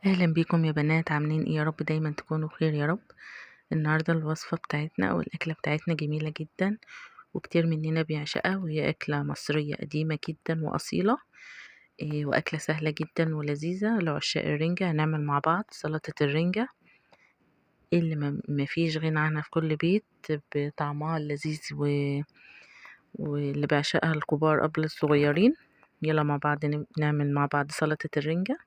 اهلا بيكم يا بنات، عاملين ايه؟ يا رب دايما تكونوا بخير يا رب. النهارده الوصفة بتاعتنا او الاكلة بتاعتنا جميلة جدا وكتير مننا بيعشقها، وهي اكله مصرية قديمة جدا واصيله، واكله سهلة جدا ولذيذه لعشاق الرنجه. هنعمل مع بعض سلطة الرنجه اللي ما فيش غنى عنها في كل بيت، بطعمها اللذيذ واللي بيعشقها الكبار قبل الصغيرين. يلا مع بعض نعمل مع بعض سلطة الرنجه.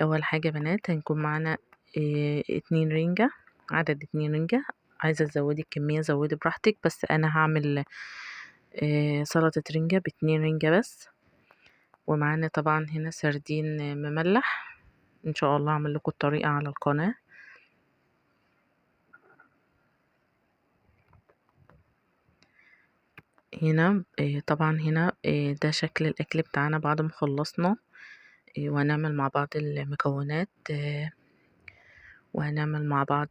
اول حاجة بنات هنكون معانا 2 رنجه، عدد 2 رنجه. عايزه تزودي الكمية زودي براحتك، بس انا هعمل سلطة رنجه باتنين رنجه بس. ومعانا طبعا هنا سردين مملح، ان شاء الله اعمل لكم الطريقة على القناة. هنا طبعا هنا ده شكل الاكل بتاعنا بعد ما خلصنا، وهنعمل مع بعض المكونات، وهنعمل مع بعض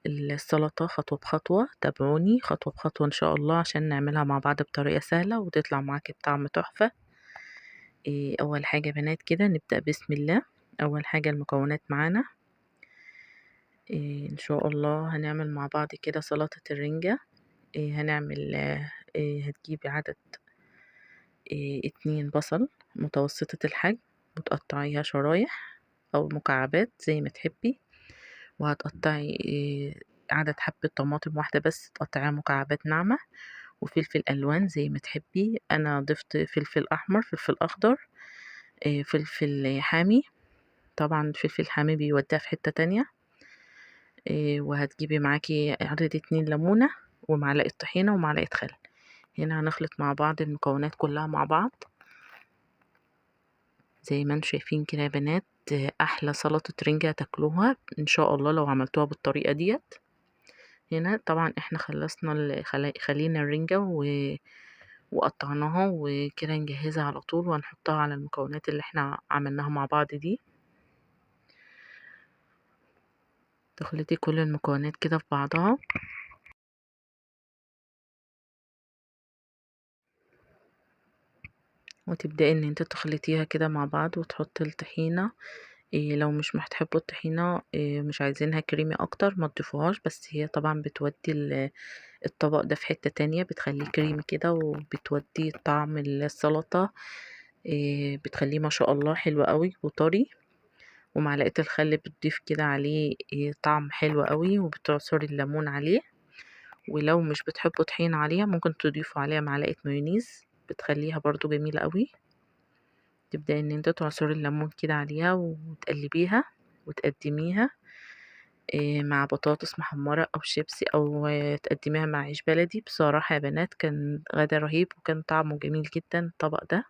السلطة خطوة بخطوة. تابعوني خطوة بخطوة إن شاء الله عشان نعملها مع بعض بطريقة سهلة وتطلع معاكي بطعم تحفة. أول حاجة بنات كده نبدأ بسم الله. أول حاجة المكونات معانا، إن شاء الله هنعمل مع بعض كده سلطة الرنجة. هتجيبي عدد 2 بصل متوسطة الحجم وتقطعيها شرايح أو مكعبات زي ما تحبي، وهتقطعي عدد حبة طماطم واحدة بس تقطعيها مكعبات ناعمة، وفلفل ألوان زي ما تحبي. أنا ضفت فلفل أحمر، فلفل أخضر، فلفل حامي. طبعا فلفل حامي بيوديها في حتة تانية. وهتجيبي معاكي عدد 2 ليمونة ومعلقة طحينة ومعلقة خل. هنا هنخلط مع بعض المكونات كلها مع بعض زي ما انتم شايفين كده يا بنات. احلى سلطة رنجة تاكلوها ان شاء الله لو عملتوها بالطريقة ديت. هنا طبعا احنا خلصنا خلينا الرنجة وقطعناها وكده نجهزها على طول، وهنحطها على المكونات اللي احنا عملناها مع بعض دي. تخلطي كل المكونات كده في بعضها، وتبدأي ان انت تخلطيها كده مع بعض، وتحطي الطحينة. لو مش بتحبوا الطحينة، مش عايزينها كريمي اكتر ما تضيفوهاش، بس هي طبعا بتودي الطبق ده في حتة تانية، بتخليه كريمي كده وبتودي طعم السلطة، بتخليه ما شاء الله حلو قوي وطري. ومعلقة الخل بتضيف كده عليه، طعم حلو قوي، وبتعصري الليمون عليه. ولو مش بتحبوا طحينة عليها ممكن تضيفوا عليها معلقة مايونيز، بتخليها برضو جميلة قوي. تبدأي ان انت تعصري الليمون كده عليها وتقلبيها وتقدميها، مع بطاطس محمرة او شيبسي، او تقدميها مع عيش بلدي. بصراحة يا بنات كان غدا رهيب وكان طعمه جميل جدا الطبق ده،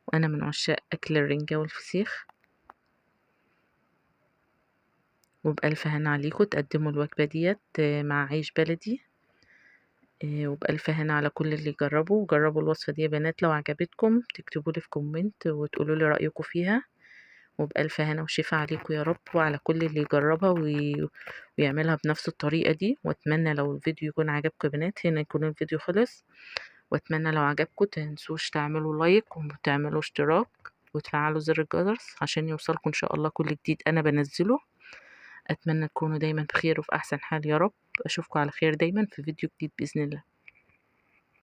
وانا من عشاق اكل الرنجة والفسيخ. وبألف هنا عليكم تقدموا الوجبة ديت، مع عيش بلدي، وبألف هنا على كل اللي جربوا. وجربوا الوصفة دي يا بنات، لو عجبتكم تكتبوا لي في comment وتقولوا لي رأيكم فيها. وبألف هنا وشفا عليكم يا رب وعلى كل اللي يجربها ويعملها بنفس الطريقة دي. واتمنى لو الفيديو يكون عجبكم يا بنات. هنا يكون الفيديو خلص، واتمنى لو عجبكم تنسوش تعملوا like وتعملوا اشتراك وتفعلوا زر الجرس عشان يوصلكم ان شاء الله كل جديد انا بنزله. اتمنى تكونوا دايما بخير وفي احسن حال يا رب. اشوفكم على خير دايما في فيديو جديد باذن الله.